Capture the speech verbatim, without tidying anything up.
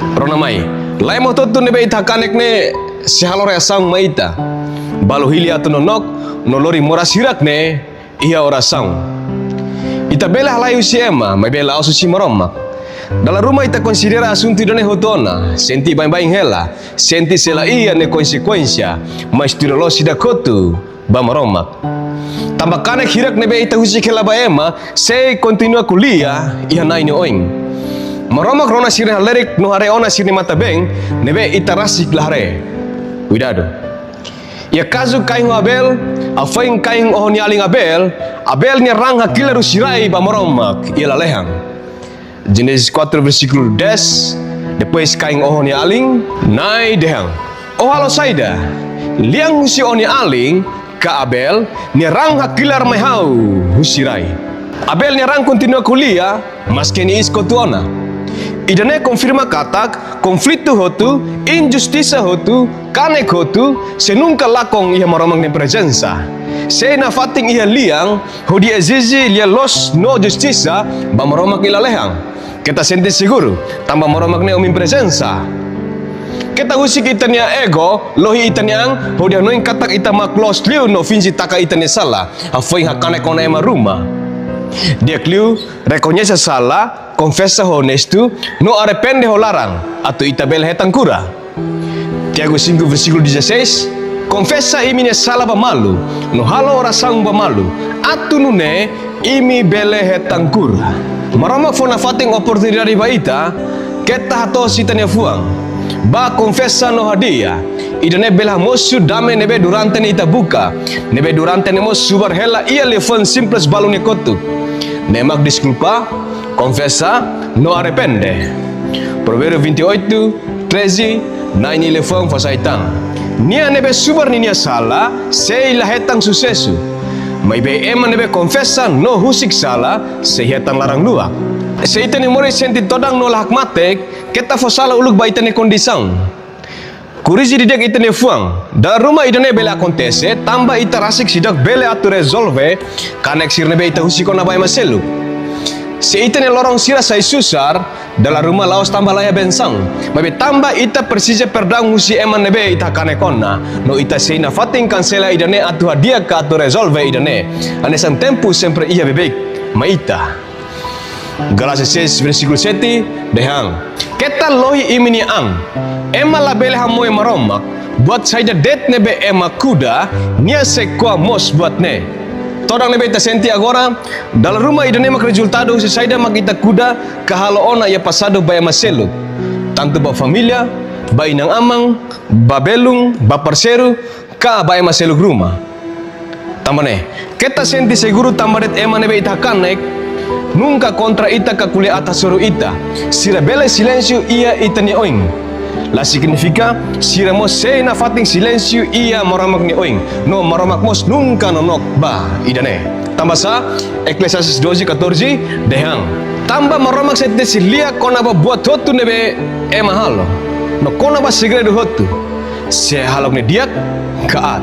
Rona mai, lae, moto hotu ne'ebé ita hakanek ne'e sei halo reasaun mai ita. Balu hili atu nonook, no lori moras hirak ne'e iha orasaun. Ita bele halai husi ema, maibé la'ós husi Maromak. Dala ruma ita konsidera asuntu ida-ne'e hotu ona, sente baibain hela, sente sei la iha nia konsekuénsia, mas tuir loloos ida hotu ba Maromak. Tanba kanek hirak ne'ebé ita husik hela ba ema, sei kontinua ko'alia iha Na'i nia oin. Maromak rona sira-nia halerik no haree ona sira-nia matan-been, ne'ebé ita rasik la haree. Kuidadu. Iha kazu Kain ho Abel, hafoin Kain oho nia alin Abel, Abel nia raan hakilar husi rai ba Maromak iha lalehan. Génesis quatro versículo dez, depois Kain oho nia alin, Na'i dehan: Ó halo saida? Lian husi ó-nia alin, ka Abel nia raan hakilar mai ha'u husi rai. Abel nia raan kontinua ko'alia, maske nia iis kotu ona. Ida-ne'e konfirma katak, konflitu hotu, injustisa hotu, kanek hotu, sei nunka lakon iha Maromak nia prezensa. Sei nafatin iha lian, hodi ezije lia-loos no justisa ba Maromak iha lalehan. Keta sente seguru, tanba Maromak ne'e ominprezensa. Keta husik ita-nia ego, lohi ita-nia an, hodi hanoin katak ita mak loos liu no finje taka ita-nia sala, hafoin hakanek ona ema ruma. Di'ak liu, rekoñese sala, konfesa ho onestu, no arrepende ho laran, atu ita bele hetan kura. Tiago cinco versículo dezasseis, konfesa imi-nia sala ba malu, no halo orasaun ba malu, atu nune'e imi bele hetan kura. Maromak fó nafatin oportunidade ba ita, keta hato'o husi ita-nia fuan. Bá konfesa no hadi'a. Ida-ne'e bele hamosu dame ne'ebé durante ne'e ita buka, ne'ebé durante ne'e mós subar hela iha liafuan simples balu ne'e kotuk. Ne'e mak deskulpa, konfesa, no arrepende. Provérbios vinte e oito, treze, Na'i nia liafuan fó sai tan: Nia ne'ebé subar ninia sala, sei la hetan susesu. Maibé ema ne'ebé konfesa no husik sala, sei hetan laran luak. Se ita-nia moris sente todan no la hakmatek, keta fó sala uluk ba ita-nia kondisaun. Korrije didi'ak ita-nia fuan. Dala ruma ida-ne'e bele akontese, tanba ita rasik seidauk bele atu rezolve kanek sira ne'ebé ita husik ona ba ema seluk. Se ita-nia loron sira sai susar, dala ruma la'ós tanba laiha bensaun, maibé tanba ita presiza perdaun husi ema ne'ebé ita hakanek ona, no ita sei nafatin kansela ida-ne'e atu hadi'a ka atu rezolve ida-ne'e. Hanesan tempu sempre iha beibeik mai ita. Galásia seis versículo sete, dehan: Keta lohi imi-nia an. Ema labele hamoe Maromak, buat saida de'it ne'ebé ema kuda, nia sei ko'a mós buat ne'e. Todan ne'ebé ita sente agora, dala ruma ida-ne'e mak rezultadu husi saida mak ita kuda ka halo ona iha pasadu ba ema seluk. Tantu ba família, ba inan-aman, ba belun, ba parseiru, ka ba ema seluk ruma. Tanba ne'e, keta sente seguru tanba de'it ema ne'ebé ita hakanek nunka kontra ita ka ko'alia aat hasoru ita. Sira bele silénsiu iha ita-nia oin, la signifika sira mós sei nafatin silénsiu iha Maromak nia oin. No Maromak mós nunka nonook ba ida-ne'e. Tanba sá, Eclesiastes doze, catorze, dehan: Tanba Maromak sei tesi lia kona-ba buat hotu ne'ebé ema halo, no kona-ba segredu hotu, se hahalok ne'e di'ak ka aat.